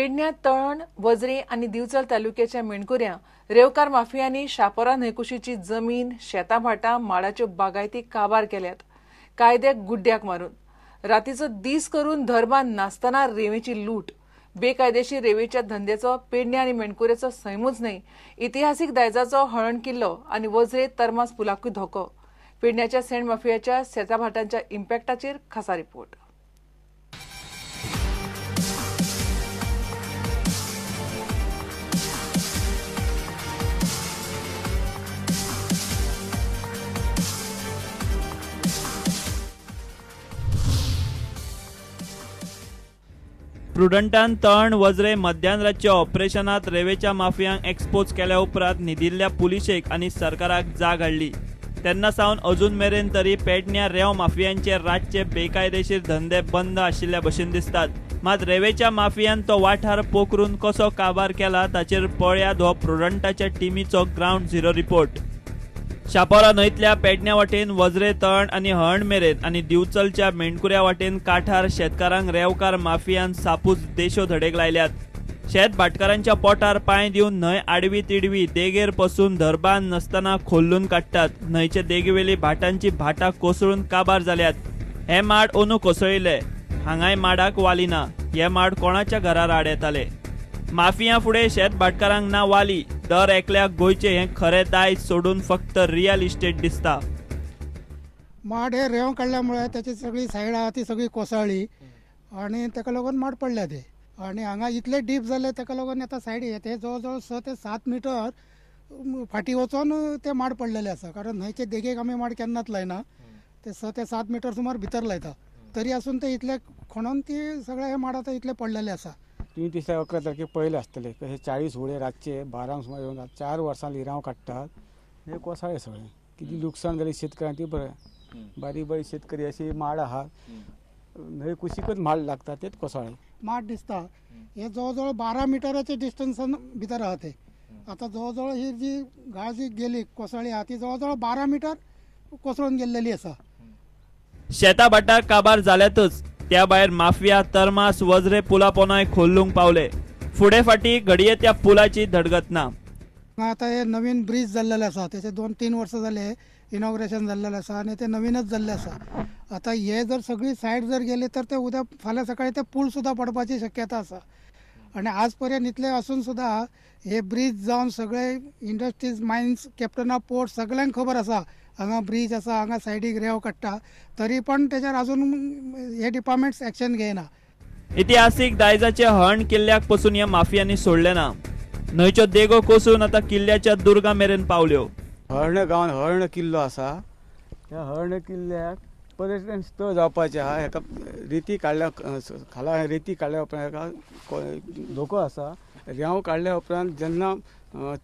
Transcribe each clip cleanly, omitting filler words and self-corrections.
पेडण्या तळण वजरी आनी दिवचल तालुक्याच्या मेणकुऱ्या रेवकार माफियांनी शापोरा न्हंयकुशीची जमीन शेतां भाटां माडाच्यो बागायती काबार केल्यात, कायद्याक गुड्ड्याक मारून रातीचो दीस करून धर्मान नासतना रेवेची लूट। बेकायदेशीर रेवेच्या धंद्याचो पेडण्या आनी मेणकुऱ्याचो सैमूच न्हय, इतिहासीक दायजाचो हळण किल्लो आनी वजरे तरमास पुलाकूय धोको। पेडण्याच्या सेंड माफियाच्या शेतां भाटांच्या इम्पॅक्टाचेर खासा रिपोर्ट। प्रुडंटान तण वजरे मध्यानरातच्या ऑपरेशनात रेवेच्या माफियांक एक्सपोज केल्या उपरांत न्हिदिल्ल्या पुलिशेक आनी सरकाराक जाग हाडली। तेन्ना सावन अजून मेरेन तरी पेडण्या रेंव माफियांचे रातचे बेकायदेशीर धंदे बंद आशिल्ल्या भशेन दिसतात। मात रेवेच्या माफियान तो वाठार पोखरून कसो काबार केला ताचेर पळयात हो प्रुडंटाच्या टिमीचो ग्रावंड झिरो रिपोर्ट। शापोरा न्हंयतल्या पेडण्या वाटेन वजरे तण आनी हळण मेरेन आनी दिवचलच्या मेणकुऱ्या वाटेन काठार शेतकारांक रेवकार माफियान सापूच देशो धडेक लायल्यात। शेत भाटकारांच्या पोटार पांय दिवन न्हंय आडवी तिडवी देगेर पसून धरबान नासतना खोल्लून काडटात। न्हंयचे देगेवेली भाटांची भाटां कोसळून काबार जाल्यात। हे माड अंदू कोसळिल्ले, हांगाय माडाक वाली ना। हे माड कोणाच्या घरार आड येताले? माफिया फुडें शेत भाटकारांक ना वाली, दर एकल्याक गोंयचें हें खरें दायज सोडून फक्त रियल इस्टेट दिसता। माड हे रेंव काडल्या मुळे त्याची सगळी सायड आहा ती सगळी कोसळ्ळी आनी ताका लागून माड पडल्या ते, आनी हांगा इतले डीप जाले ताका लागून आतां सायडी ते जवळ जवळ 6 ते 7 मिटर फाटीं वचोन ते माड पडलेले आसा। कारण न्हंयचे देगेक आमी माड केन्नाच लायना, ते 6 ते 7 मिटर सुमार भितर लायता, तरी आसून ते इतले खणोन ती सगळे हे माड आतां इतले पडलेले आसा। तुवें दिसा 11 तारखेक पळयले आसतले कशे 40 होडे रातचे 12 सुमार येवन 4 वर्सां लिरांव काडटात, हे कोसळ्ळे सगळे। कितें लुकसाण जालें शेतकऱ्यांक ती बरें, बारीक बारीक शेतकरी अशी माड आहात, न्हंय कुशीकच माड लागता तेच कोसळ्ळे। माड दिसता हे जवळ जवळ 12 मिटराचे डिस्टन्सान भितर आहा ते। आतां जवळ जवळ ही जी गाळ जी गेली कोसळ्ळी आहा ती जवळ जवळ 12 मिटर कोसळून गेल्लेली आसा। शेतां भाटां काबार जाल्यातच, त्या भायर माफिया तरमास वजरे पुला पोनाय खोल्लूंक पावले। फुडें फाटी घडये त्या पुलाची धडगत ना। आतां हे नवीन ब्रीज जाल्लेले आसा, तेचे 2-3 वर्सां जाले इनॉग्रेशन जाल्लेलें आसा आनी ते नवीनच जाल्लें आसा। आतां हे जर सगळी सायड जर गेली तर ते उद्या फाल्यां सकाळी ते पूल सुद्दां पडपाची शक्यता आसा। आनी आज पर्यंत इतले आसून सुद्दां हे ब्रीज जावन सगळे industries mines captain of port सगळ्यांक खबर आसा हांगा ब्रीज आसा, हांगा सायडीक रेंव काडटा, तरी पण तेचेर अजून हे डिपार्टमेंट्स एक्शन घेयना। इतिहासीक दायजाचे हळण किल्ल्याक पसून ह्या माफियांनी सोडलें ना। न्हंयच्यो देगो कोसळून आतां किल्ल्याच्या दुर्गा मेरेन पावल्यो। हळण गांवान हळण किल्लो आसा, त्या हळण किल्ल्याक पर्यटन स्थळ जावपाचें आहा। हेका रेती काडल्या खाला रेती काडल्या उपरांत हेका धोको आसा। रेंव काडल्या उपरांत जेन्ना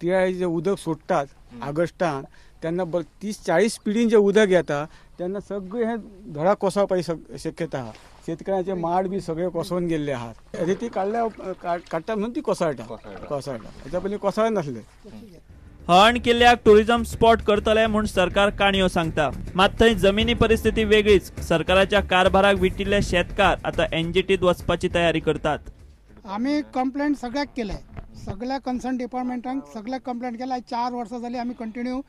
तिळायेचें उदक सोडटात ऑगस्टान, तेन्ना 30-40 स्पिडीन जें उदक येता तेन्ना सगळें हें धडा कोसळपाची शक्यता आहा। शेतकऱ्यांचे माड बी सगळे कोसळून गेल्ले आहात। रेती काडल्या काडटा म्हणून ती कोसळटा कोसळटा, हेच्या पयलीं कोसळनासले। हळण किल्ल्याक टुरिझम स्पॉट करतले म्हूण सरकार काणयो सांगता, मात थंय जमिनी परिस्थिती वेगळीच। सरकाराच्या कारभाराक विटिल्ले शेतकार आतां एनजीटीत वचपाची तयारी करतात। आमी कंप्लेंट सगळ्याक केले, सगळ्या कन्सर्न डिपार्टमेंटांक सगळ्याक कंप्लेंट केल्या। 4 वर्सां जाली आमी कंटिन्यू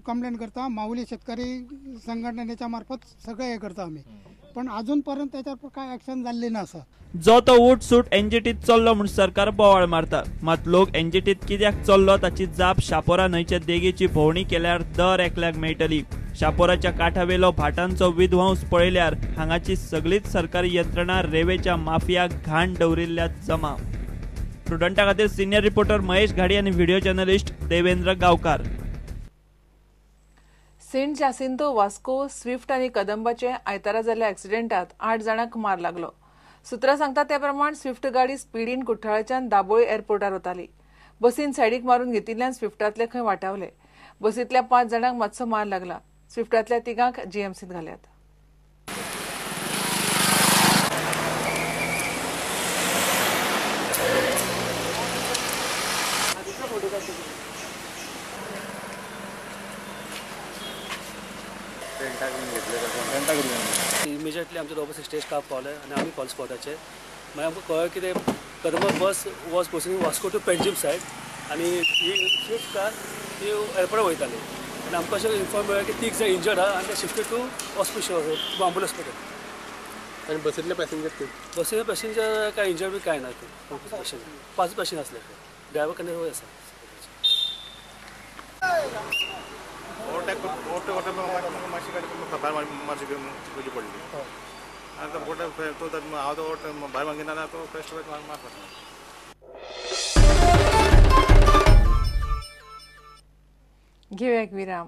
कंप्लेंट करता, माऊली शेतकरी संघटनेच्या मार्फत सगळे हे करता आमी, पण अजून पर्यंत त्याच्यावर काय ऍक्शन झालेली ना। जो तो उठ सूट एनजीटीत चल्लो म्हूण सरकार बोवाळ मारता, मात लोक एनजीटीत कित्याक चल्लो ताची जाप शापोरा न्हंयचे देगेची भोंवणी केल्यार दर एकल्याक मेळटली। शापोराच्या काठावेलो भाटांचो विध्वंस पळयल्यार हांगाची सगळीच सरकारी यंत्रणा रेवेच्या माफियाक घाण दवरिल्ल्या जमा। प्रुडंटा खातीर सिनियर रिपोर्टर महेश घाडी आनी video journalist Devendra Gaonkar. Saint Jacinto Vasco Swift आनी कदंबाचे आयतारा जाल्ल्या एक्सिडेंटात 8 जाणांक मार लागलो। सुत्रां सांगता त्या प्रमाण स्विफ्ट गाडी स्पिडीन कुठ्ठाळच्यान दाबोळी एअरपोर्टार वताली। बसीन सायडीक मारून घेतिल्ल्यान स्विफ्टांतले खंय वाटावले। बसींतल्या 5 जाणांक मातसो मार लागला। स्विफ्टांतल्या 3 जीएमसीत घाल्यात। इमिजिएटली आमचे दोग स्टेज स्टाफ पावले आनी आमी कॉल स्पॉटाचेर मागीर आमकां कळ्ळें की ते Kadamba bus was proceeding Vasco to Panjim side आनी ही स्विफ्ट कार ती एअरपोर्टाक वयताली आनी आमकां अशें इन्फॉर्म मेळ्ळें की 3 जाण इंजर्ड आहा आनी ते शिफ्टेड टू हॉस्पिटल एम्बुलन्स कडेन. आनी बसींतले पॅसेंजर बसींतले पॅसेंजर काय इंजर्ड बी काय ना, 5 पॅसेंजर आसले, ड्रायव्हर कंडक्टर आसा. मातशी पडली आतां तो हांव तो भायर मागिना तो फ्रेश मारता. घेऊया एक विराम.